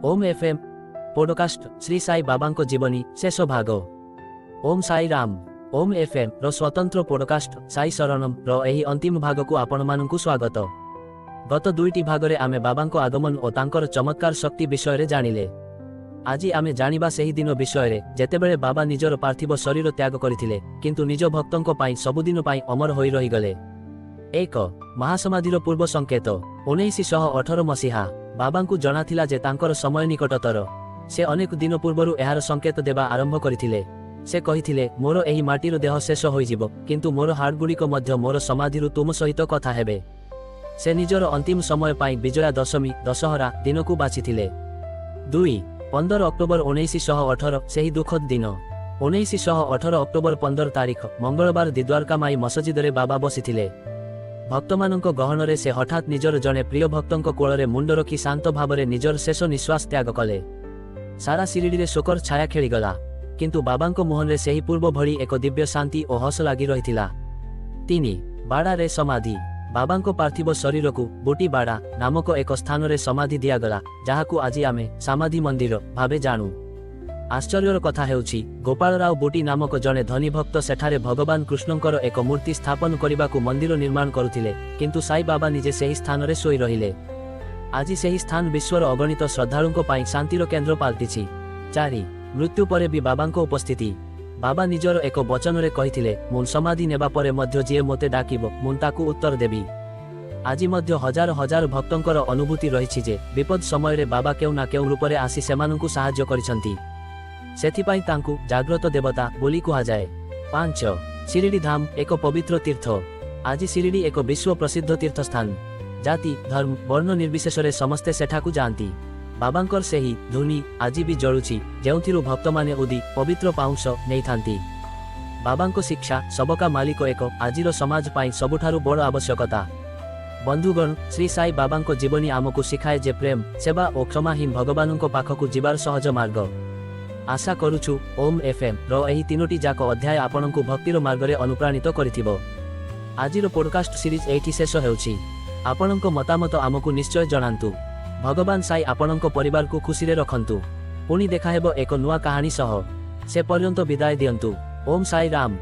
Om FM podcast, Shri Sai ବାବାଙ୍କ ଜୀବନୀ, ଶେଷ ଭାଗ। ଓମ୍ ସାଇ ରାମ। ଓମ୍ ଏଫ୍ଏମ୍ ର ସ୍ୱତନ୍ତ୍ର ପୋଡକାଷ୍ଟ ସାଇ ଶରଣମ୍ ର ଏହି ଅନ୍ତିମ ଭାଗକୁ ଆପଣମାନଙ୍କୁ ସ୍ୱାଗତ। ଗତ ଦୁଇଟି ଭାଗରେ ଆମେ ବାବାଙ୍କ ଆଗମନ ଓ ତାଙ୍କର ଚମତ୍କାର ଶକ୍ତି ବିଷୟରେ ଜାଣିଲେ। ଆଜି ଆମେ ଜାଣିବା ସେହି ଦିନ ବିଷୟରେ, ଯେତେବେଳେ ବାବା ନିଜର ପାର୍ଥିବ ଶରୀର ତ୍ୟାଗ କରିଥିଲେ, କିନ୍ତୁ ନିଜ ଭକ୍ତଙ୍କ ପାଇଁ ସବୁଦିନ ପାଇଁ ଅମର ହୋଇ ରହିଗଲେ। 1, ମହାସମାଧିର ପୂର୍ବ ସଂକେତ। 1918 ମସିହା। ବାବାଙ୍କୁ ଜଣାଥିଲା ଯେ ତାଙ୍କର ସମୟ ନିକଟତର। ସେ ଅନେକ ଦିନ ପୂର୍ବରୁ ଏହାର ସଂକେତ ଦେବା ଆରମ୍ଭ କରିଥିଲେ। ସେ କହିଥିଲେ, "ମୋର ଏହି ମାଟିର ଦେହ ଶେଷ ହୋଇଯିବ, କିନ୍ତୁ ମୋର ହାଡ଼ଗୁଡ଼ିକ ମଧ୍ୟ ମୋର ସମାଧିରୁ ତୁମ ସହିତ କଥା ହେବେ।" ସେ ନିଜର ଅନ୍ତିମ ସମୟ ପାଇଁ ବିଜୟା ଦଶମୀ, ଦଶହରା ଦିନକୁ ବାଛିଥିଲେ। 2, 15 ଅକ୍ଟୋବର 1918, ସେହି ଦୁଃଖଦ ଦିନ। 1918 ଅକ୍ଟୋବର 15 ତାରିଖ, ମଙ୍ଗଳବାର, ଦ୍ୱାରକାମାଇ ମସଜିଦରେ ବାବା ବସିଥିଲେ। ଭକ୍ତମାନଙ୍କ ଗହଣରେ ସେ ହଠାତ୍ ନିଜର ଜଣେ ପ୍ରିୟ ଭକ୍ତଙ୍କ କୋଳରେ ମୁଣ୍ଡ ରଖି ଶାନ୍ତ ଭାବରେ ନିଜର ଶେଷ ନିଶ୍ୱାସ ତ୍ୟାଗ କଲେ। ସାରା ଶିରିଡ଼ିରେ ଶୋକର ଛାୟା ଖେଳିଗଲା, କିନ୍ତୁ ବାବାଙ୍କ ମୁହଁରେ ସେହି ପୂର୍ବ ଭଳି ଏକ ଦିବ୍ୟ ଶାନ୍ତି ଓ ହସ ଲାଗି ରହିଥିଲା। 3, ବାଡ଼ାରେ ସମାଧି। ବାବାଙ୍କ ପାର୍ଥିବ ଶରୀରକୁ ବୁଟି ବାଡ଼ା ନାମକ ଏକ ସ୍ଥାନରେ ସମାଧି ଦିଆଗଲା, ଯାହାକୁ ଆଜି ଆମେ ସମାଧି ମନ୍ଦିର ଭାବେ ଜାଣୁ। ଆଶ୍ଚର୍ଯ୍ୟର କଥା ହେଉଛି, ଗୋପାଳରାଓ ବୁଟି ନାମକ ଜଣେ ଧନୀ ଭକ୍ତ ସେଠାରେ ଭଗବାନ କୃଷ୍ଣଙ୍କର ଏକ ମୂର୍ତ୍ତି ସ୍ଥାପନ କରିବାକୁ ମନ୍ଦିର ନିର୍ମାଣ କରୁଥିଲେ, କିନ୍ତୁ ସାଇ ବାବା ନିଜେ ସେହି ସ୍ଥାନରେ ଶୋଇ ରହିଲେ। ଆଜି ସେହି ସ୍ଥାନ ବିଶ୍ୱର ଅଗଣିତ ଶ୍ରଦ୍ଧାଳୁଙ୍କ ପାଇଁ ଶାନ୍ତିର କେନ୍ଦ୍ର ପାଲଟିଛି। 4, ମୃତ୍ୟୁ ପରେ ବି ବାବାଙ୍କ ଉପସ୍ଥିତି। ବାବା ନିଜର ଏକ ବଚନରେ କହିଥିଲେ, "ମୁଁ ସମାଧି ନେବା ପରେ ମଧ୍ୟ ଯିଏ ମୋତେ ଡାକିବ, ମୁଁ ତାକୁ ଉତ୍ତର ଦେବି।" ଆଜି ମଧ୍ୟ ହଜାର ହଜାର ଭକ୍ତଙ୍କର ଅନୁଭୂତି ରହିଛି ଯେ ବିପଦ ସମୟରେ ବାବା କେଉଁ ନା କେଉଁ ରୂପରେ ଆସି ସେମାନଙ୍କୁ ସାହାଯ୍ୟ କରିଛନ୍ତି। ସେଥିପାଇଁ ତାଙ୍କୁ ଜାଗ୍ରତ ଦେବତା ବୋଲି କୁହାଯାଏ। 5, ଶିରିଡ଼ି ଧାମ, ଏକ ପବିତ୍ର ତୀର୍ଥ। ଆଜି ଶିରିଡ଼ି ଏକ ବିଶ୍ୱ ପ୍ରସିଦ୍ଧ ତୀର୍ଥସ୍ଥାନ। ଜାତି, ଧର୍ମ, ବର୍ଣ୍ଣ ନିର୍ବିଶେଷରେ ସମସ୍ତେ ସେଠାକୁ ଯାଆନ୍ତି। ବାବାଙ୍କର ସେହି ଧୁନି ଆଜି ବି ଜଳୁଛି, ଯେଉଁଥିରୁ ଭକ୍ତମାନେ ଉଦି, ପବିତ୍ର ପାଉଁଶ ନେଇଥାନ୍ତି। ବାବାଙ୍କ ଶିକ୍ଷା, "ସବକା ମାଲିକ ଏକ", ଆଜିର ସମାଜ ପାଇଁ ସବୁଠାରୁ ବଡ଼ ଆବଶ୍ୟକତା। ବନ୍ଧୁଗଣ, ଶ୍ରୀ ସାଇ ବାବାଙ୍କ ଜୀବନୀ ଆମକୁ ଶିଖାଏ ଯେ ପ୍ରେମ, ସେବା ଓ କ୍ଷମା ହିଁ ଭଗବାନଙ୍କ ପାଖକୁ ଯିବାର ସହଜ ମାର୍ଗ। ଆଶା କରୁଛୁ, ଓମ୍ ଏଫ୍ଏମ୍ ର ଏହି ତିନୋଟି ଯାକ ଅଧ୍ୟାୟ ଆପଣଙ୍କୁ ଭକ୍ତିର ମାର୍ଗରେ ଅନୁପ୍ରାଣିତ କରିଥିବ। ଆଜିର ପୋଡକାଷ୍ଟ ସିରିଜ୍ ଏଇଠି ଶେଷ ହେଉଛି। ଆପଣଙ୍କ ମତାମତ ଆମକୁ ନିଶ୍ଚୟ ଜଣାନ୍ତୁ। ଭଗବାନ ସାଇ ଆପଣଙ୍କ ପରିବାରକୁ ଖୁସିରେ ରଖନ୍ତୁ। ପୁଣି ଦେଖାହେବ ଏକ ନୂଆ କାହାଣୀ ସହ। ସେ ପର୍ଯ୍ୟନ୍ତ ବିଦାୟ ଦିଅନ୍ତୁ। ଓମ୍ ସାଇ ରାମ।